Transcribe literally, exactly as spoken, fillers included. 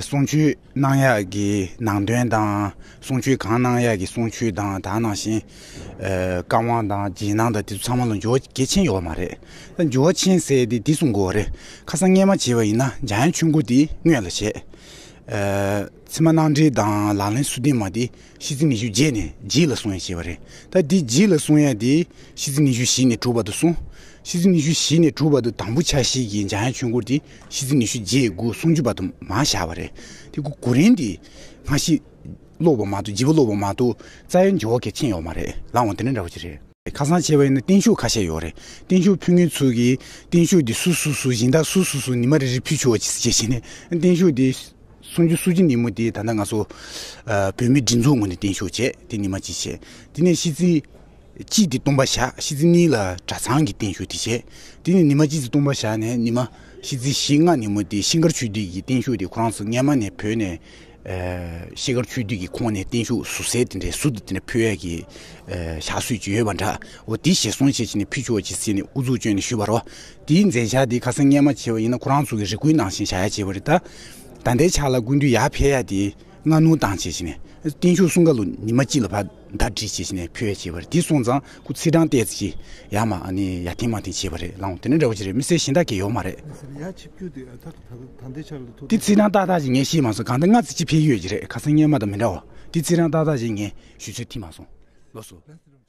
གསུང་ཆོས་གནང་ཡག་གི་ནང་དོན་དང་། གསུང་ཆོས་གང་གནང་ཡག་གི་གསུང་ཆོས་དང་། ད་ནང་བཞིན་ཨ་བཀའ་དབང་དང་རྗེས་གནང་དང་། དེ་ཚོ་ཚང་མ་ལ་འགྱུར་བ་གལ་ཆེན་ཡོད་མ་རེད། ད་འགྱུར་བ་ཆེན་ཟེར་དེ་འདི་གསུང་དགོས་པ་རེད། ཁ་སང་སྔས་མ་བྱས་པ་ཡིན་ན་འཇམ་དབྱངས་ཆོས་འཁོར་དེ་སྔོན་ལ་བྱས། ཨ་ཚད་མ་རྣམ་འགྲེལ་དང་ལག་ལེན་སུ་ཏི་མ་དེ་ཤེས་ཚིག་ཉི་ཤུ་རྗེས་ནས། རྗེས་ལ་གསུང་ཡ་བྱས་པ་རེད། ད་འདི་རྗེས་ལ་གསུང་ཡ་དེ་ཤེས་ཚིག་ཉི་ཤུ་བཞི་ནས་དྲུག་བར་དུ་གསུངས། ཤེས་ཚིག་ཉི་ཤུ་བཞི་ནས་དྲུག་བར་དུ་དང་པོ་ཆ་ཤས་ཀྱི་འཇམ་དབྱངས་ཆོས་འཁོར་དེ་ཤེས་ཚིག་ཉི་ཤུ་རྗེས་དགུ་སུམ་ཅུ་བར་དུ་མར་བཞག་པ་རེད། དེ་གུ་གུ་རིང་དེ་སྔ་ཕྱི་ཀློག་པ་མ་གཏོགས། བརྗེ་པོ་ཀློག་པ་མ་གཏོགས་རྩ་བའི་འགྱུར་བ་གལ་ཆེན་ཡོད་མ་རེད། ལགས་འོང་། དེ་འདྲ་འདྲ་བོ་ཅིག་རེད། ཁ་སང་བྱས་པ་ཡིན་ན་བརྟན་བཞུགས་ཁ་ཤས་ཡོད་རེད། བརྟན་བཞུགས་ཕུལ་མཁན་ཚོ་གིས་བརྟན་བཞུགས་འདི་སུ་སུ་སུ། སྦྱིན་བདག་སུ་སུ་སུ་ཉི་མ་རེ་རེ་ཕུལ་ཆོག་པ་ཅིག་བྱས་བྱས་ནས། བརྟན་བཞུགས་འདི་སུམ་ཅུ་སོ་གཅིག་ཉིན་མོ་དེ་ད་ལྟ་ང་ཚོ་ཨ་བོད་མི་སྒྲིག་འཛུགས་ངོས་ནས་བརྟན་བཞུགས་བྱས། དེ་ཉི་མ་གཅིག་བྱས། དེ་ནས་ཤེས་ཚིག་གཅིག་དེ་སྟོང་པ་བཞག། ཤེས་ཚིག་གཉིས་ལ་གྲྭ་ཚང་གི་བརྟན་བཞུགས་དེ་བྱས། དེ་ནས་ཉི་མ་གཅིག་དེ་སྟོང་པ་བཞག་ནས། ཉི་མ་ཤེས་ཚིག་བཞི་ལྔ་ཉིན་མོ་དེ་ཤིང་མཁར་ཆོས་སྡེ་གི་བརྟན་བཞུགས་དེ་ཁོ་རང་ཚོ་སྔས་མ་ནས་བོད་ནས་ཨ་ཤིང་མཁར་ཆོས་སྡེ་གི་ཁོངས་ནས་བརྟན་བཞུགས་ཟུར་གསལ་དེ་འདྲའི་ཟུར་དུ་དེ་འདྲ་ཕུལ་ཡ་གི་ཨ་ཕྱག་སྲོལ་ཅིག་ཡོད་པ་འདྲ། འོ་དེ་ཞལ་གསུང་བྱས་བྱས་ནས་ཕུལ་ཆོག་པ་ཅིག་ཟེར་ནས་ཨུ་ཚུགས་བསྐྱོན་ནས་ཞུས་པ་རེད་བ། དེའི་མཛད་འཆར་དེ་ཁ་སང་སྔས་མ་བྱས་པ་ཡིན་ན་ཁོ་རང་ཚོ་གི་རེ་སྐུལ་ནང་བཞིན་བཞག་ཡ་བྱས་པ་རེད། ད་ད་ལྟའི་ཆ་ལ་སྐུ་མདུན་ཡར་ཕེབས་ཡ་དེ་སྔ་སྣུར་བཏང་བྱས་བྱས་ནས། བརྟན་བཞུགས་གསུང་སྐབས་ལ་ཉི་མ་གཅིག་ལ་ཕར་ཟླ་སྒྲིལ་བྱས་བྱས་ནས་ཕུལ་ཡ་བྱས་པ་རེད། དེ་སོང་ཙང་ཁོ་ཚེས་གྲངས་ཏོག་ཙམ་ཅིག་ཡར་མར་ཨ་ནི་ཡར་ཐེངས་མར་ཐེངས་བྱས་པ་རེད། ལགས་འོང་། དེ་འདྲ་འདྲ་བོ་ཅིག་རེད། དམིགས་བསལ་གཞན་དག་གི་ཡོད་མ་རེད། ཡར་ཕྱིར་བསྐྱོད་དེ་ད་ད་ད་ལྟའི་ཆར་ལ་ཐུག་དེ་ཚེས་གྲངས་ཏག་ཏག་ཅིག་ངས་ཤེས་མ་སོང་། གང་ལྟར་ལྔ་ཙམ་ཅིག་ཕེབས་ཀྱི་ཡོད་ཀྱི་རེད། ཁ་སང་སྔས་མ་དང་མི་འདྲ་བ། དེ་ཚེས་གྲངས་ཏག་ཏག་ཅིག་ངས་ཞུ་ཚོད་ཐིག་མ་སོང་། ལགས་སོ།